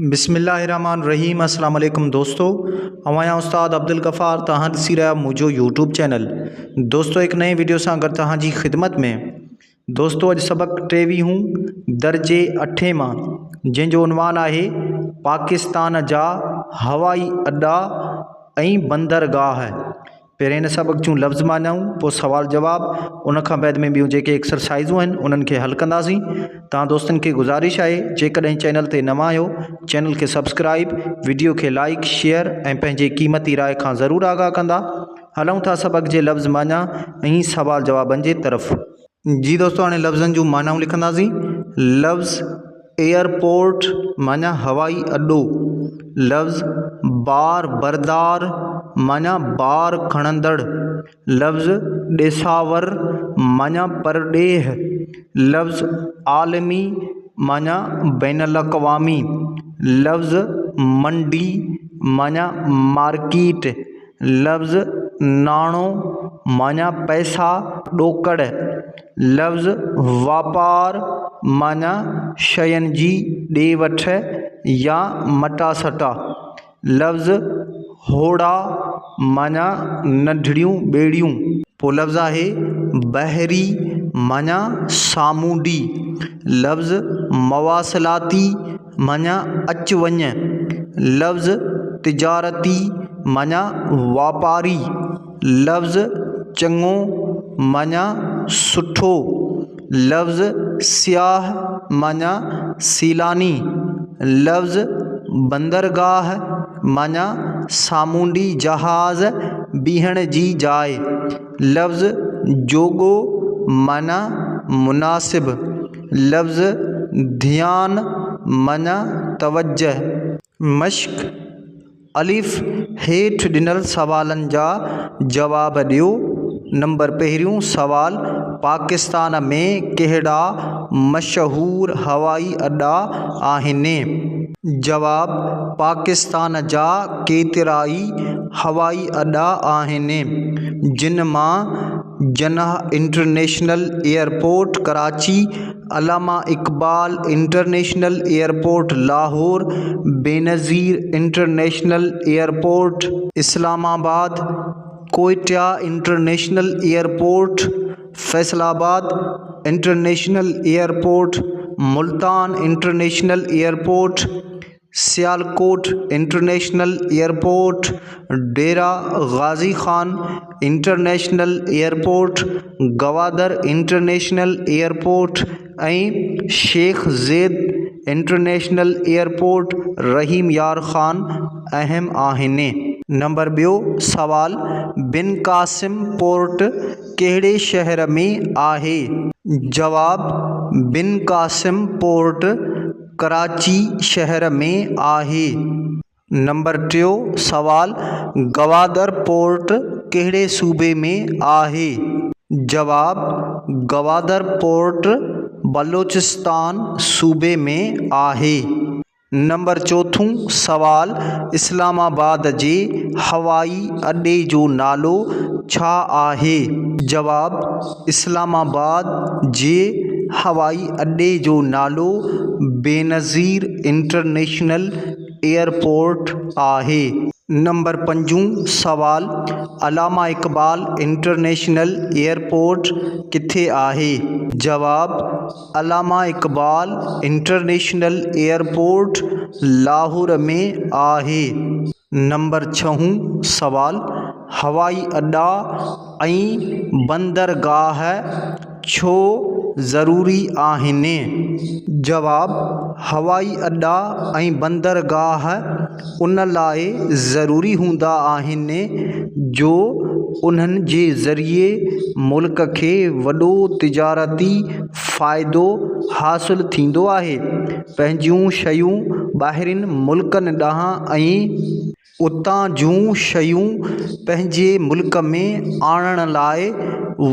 بسم الله الرحمن الرحيم السلام عليڪم دوستو اوهان جا استاد عبدالغفار توهان ڏسي رهيا منهنجو يوٽيوب چينل دوستو هڪ نئين وڊيو سان گڏ توهان جي خدمت ۾ دوستو اڄ سبق ٽيويهون درجي اٺين مان جنهن جو عنوان آهي پاڪستان جا هوائي اڏا ۽ بندرگاهه پهرين هن سبق جون لفظ معنائون پوء سوال جواب ان کان بعد ۾ ٻيون جيڪي ايڪسرسائزون آهن انهن کي حل ڪنداسين توهان دوستن کي گذارش آهي جيڪڏهن چينل تي نوان آهيو چينل کي سبسڪرائب وڊيو کي لائڪ شيئر ۽ پنهنجي قيمتي راء کان ضرور آگاهه ڪندا هلون ٿا سبق جي لفظ معنيٰ ۽ سوال جوابن جي طرف. جي دوستو هاڻي لفظن جون معنائون لکنداسين لفظ ايئرپورٽ معنيٰ هوائي اڏو، لفظ بار بردار معنيٰ بار کڻندڙ، لفظ ڏيساور معنيٰ پرڏيهه، لفظ عالمي معنيٰ بين الاقوامي، لفظ منڊي معنيٰ مارڪيٽ، لفظ ناڻو معنيٰ پئسا ڏوڪڙ، لفظ واپار معنيٰ شين جي ڏي وٺ يا مٽاسٽا، لفظ هوڙا معنيٰ ننڍڙيون ٻيڙيون. پوء لفظ آهي بحري معنيٰ سامونڊي، لفظ مواصلاتي معنيٰ اچ وڃ، لفظ تجارتي معنيٰ واپاري، لفظ چڱو معنيٰ سٺو، لفظ سياح معنيٰ سيلاني، لفظ بندرگاهه معنيٰ سامونڊي جهاز بيهڻ جي جاءِ، لفظ جوڳو معنيٰ مناسب، لفظ ڌيان معنيٰ توجه. مشق، الف، هيٺ ڏنل سوالن جا جواب ڏيو. نمبر پهريون سوال، پاڪستان ۾ ڪهڙا مشهور هوائي اڏا آهن؟ جواب، پاڪستان جا ڪيترائي هوائي اڏا آهن، جن مان Jinnah international airport Karachi, Allama Iqbal international airport Lahore, Benazir international airport Islamabad, Quetta international airport, Faisalabad international airport, Multan international airport, Sialkot international airport, Dera Ghazi Khan international airport, Gwadar international airport ۽ Sheikh Zayed international airport Rahim Yar Khan اهم آهن. Number ٻيو سوال، بن Qasim port ڪهڙي شهر ۾ آهي؟ جواب، بن Qasim port Karachi شهر ۾ آهي. نمبر ٽيو سوال، گوادر پورٽ ڪهڙي صوبي ۾ آهي؟ جواب، گوادر پورٽ بلوچستان صوبي ۾ آهي. نمبر چوٿون سوال، اسلام آباد جي هوائي اڏي جو نالو ڇا آهي؟ جواب، اسلام آباد جي هوائي اڏي جو نالو بينظير انٽرنيشنل ايئرپورٽ آهي. نمبر پنجون سوال، علامه اقبال انٽرنيشنل ايئرپورٽ ڪٿي آهي؟ جواب، علامه اقبال انٽرنيشنل ايئرپورٽ لاهور ۾ آهي. نمبر ڇهون سوال، هوائي اڏا ۽ بندرگاهه ڇو ضروري آهن؟ جواب، هوائي اڏا ۽ بندرگاهه ان لاء ضروري هوندا آهن جو انهن جي ذريعي ملڪ کي وڏو تجارتي فائدو حاصل ٿيندو آهي. پنهنجون شيون ٻاهرين ملڪن ڏانهن ۽ اتان جون شيون پنهنجي ملڪ ۾ آڻڻ لاء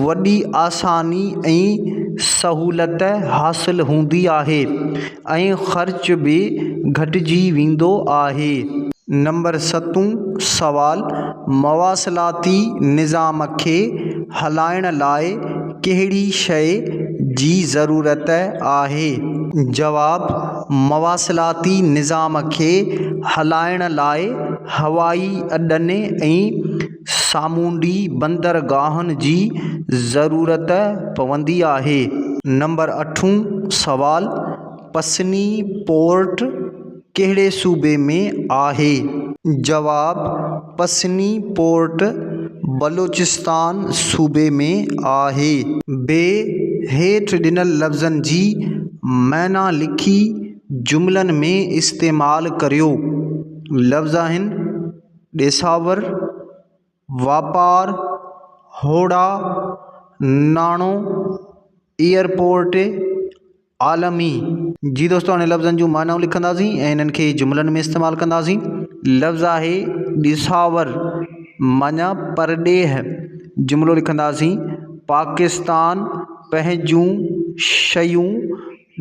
وڏي آساني ۽ سهولت حاصل هوندي آهي ۽ خرچ به گهٽجي ويندو آهي. نمبر ستون سوال، مواصلاتي نظام کي هلائڻ لاء ڪهڙي شيء جي ضرورت آهي؟ جواب. مواصلاتي نظام کي هلائڻ لاءِ هوائي اڏن ۽ سامونڊي بندرگاهن جي ضرورت پوندي آهي. نمبر اٺون سوال، پسني پورٽ ڪهڙي صوبي ۾ آهي؟ جواب، پسني پورٽ بلوچستان صوبي ۾ آهي. بي، هيٺ ڏنل لفظن جي معنيٰ لکي جملن ۾ استعمال ڪريو. لفظ آهن، ڏيساور، واپار، هوڙا، ناڻو، ايئرپورٽ، عالمي. جي دوستو هاڻي لفظن جون معنائون لکنداسين ۽ انهن کي جملن ۾ استعمال ڪنداسين. لفظ آهي ڏيساور معنيٰ پرڏيهه. جملو لکنداسين پاڪستان پنهنجون شيون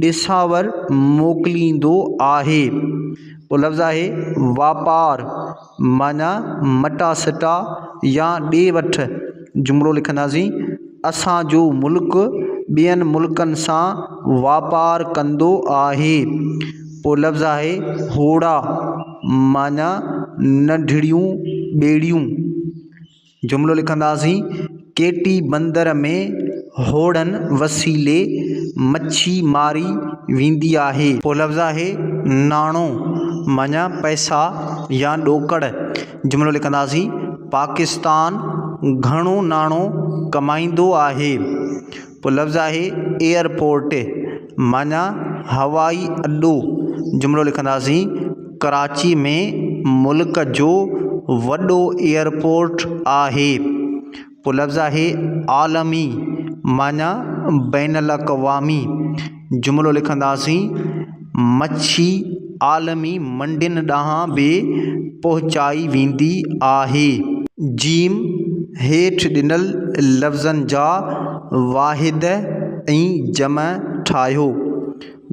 ڏيساور موڪليندو آهي. پوء لفظ آهي واپار معنيٰ مٽاسٽا يا ڏي وٺ. جملو لکنداسين اسان جو ملڪ ٻين ملڪن سان واپار ڪندو آهي. پوء لفظ آهي هوڙا معنيٰ ننڍڙيون ٻيڙيون. جملو لکنداسين ڪيٽي بندر ۾ هوڙن وسيلي مڇي ماري ويندي آهي. پوء لفظ آهي ناڻو معنيٰ پئسا يا ڏوڪڙ. جملو لکنداسين پاڪستان گهڻو ناڻو ڪمائيندو آهي. پوء لفظ آهي ايئرپورٽ معنيٰ هوائي اڏو. جملو لکنداسين ڪراچي ۾ ملڪ جو وڏو ايئرپورٽ آهي. پوء لفظ آهي عالمي معنيٰ بين الاقوامي. جملو لکنداسين مڇي عالمي منڊين ڏانهن به پهچائي ويندي آهي. جيم، هيٺ ڏنل لفظن جا واحد ۽ جمع ٺاهيو.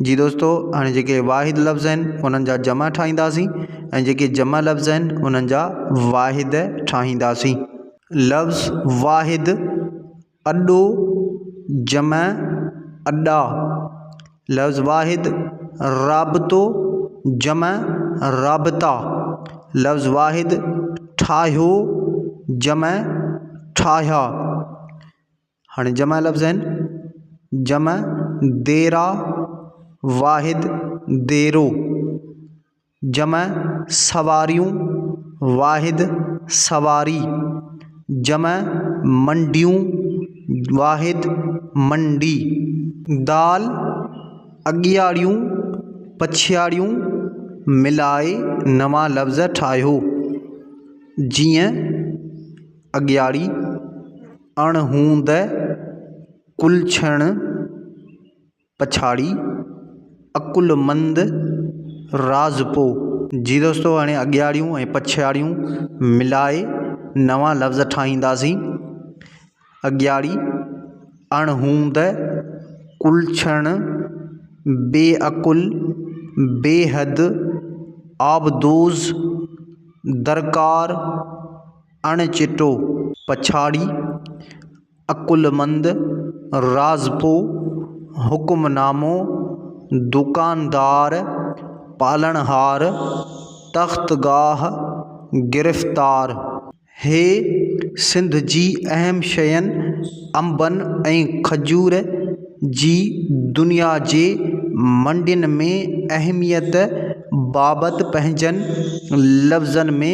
جي دوستو هاڻي جيڪي واحد لفظ آهن انهن جا جمع ٺاهينداسين ۽ جيڪي جمع لفظ آهن انهن جا واحد ٺاهينداسين. لفظ واحد اڏو جمع اڏا. لفظ واحد رابطو جمع رابطا. لفظ واحد ٺاهيو جمع ٺاهيا. هاڻي جمع لفظ آهن جمع ديرا واحد ديرو. جمع سواريون واحد سواري. جمع منڊيون واحد منڊي. دال اڳياڙيون پڇياڙيون ملائي نوان لفظ ٺاهيو. جيئن اڳياڙي، اڻهوند، ڪلڇڻ، پڇاڙي، عقلمند، راضپو. جي دوستو هاڻي اڳياڙيون ۽ پڇاڙيون ملائي نوان لفظ ٺاهينداسين. اڳياڙي، اڻهوند، ڪلڇڻ، بي عقل، بيحد، آبدوز، درڪار، اڻ چٽو. پڇاڙي، عقلمند، راضپو، حڪمنامو، دڪاندار، پالڻهار، تختگاهه، گرفتار. هي سنڌ جي اهم شين انبن ۽ کجور جي دنيا جي منڊين ۾ اهميت بابت پنهنجن لفظن ۾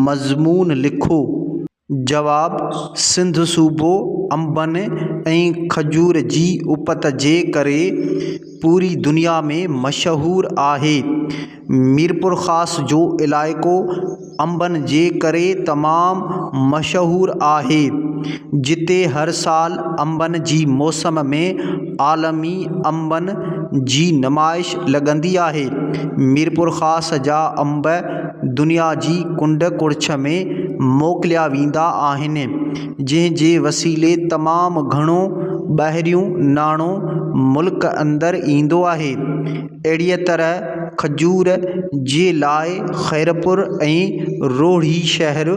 مضمون لکو. جواب، سنڌ صوبو انبن ۽ کجور جي اپت جي ڪري پوري دنيا ۾ مشهور آهي. ميرپورخاص جو علائقو انبن جي ڪري تمام مشهور آهي، جتي هر سال انبن جي موسم ۾ عالمي انبن جي نمائش لڳندي آهي. ميرپورخاص جا انب دنيا جي ڪنڊ ڪڙڇ ۾ موڪليا ويندا آهن، جنهن جي وسيلي تمام گهڻو ٻاهريون ناڻو ملڪ اندر ايندو آهي. اهڙيء طرح کجور جي لاء خيرپور ۽ روهڙي شهر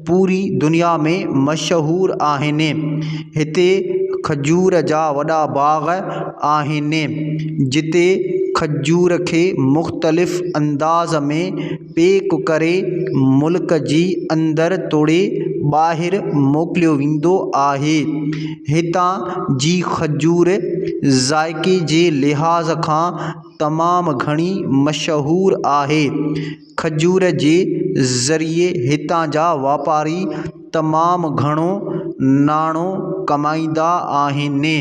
پوري دنيا ۾ مشهور آهن. هتي کجور جا وڏا باغ آهن، جتي کجور کي مختلف انداز ۾ پيڪ ڪري ملڪ جي اندر توڙي ٻاهر موڪليو ويندو آهي. هتان جي کجور ذائقي جي لحاظ کان تمام گهڻي مشهور آهي. کجور جي ذريعي هتان جا واپاري تمام گهڻو ناڻو ڪمائيندا آهن.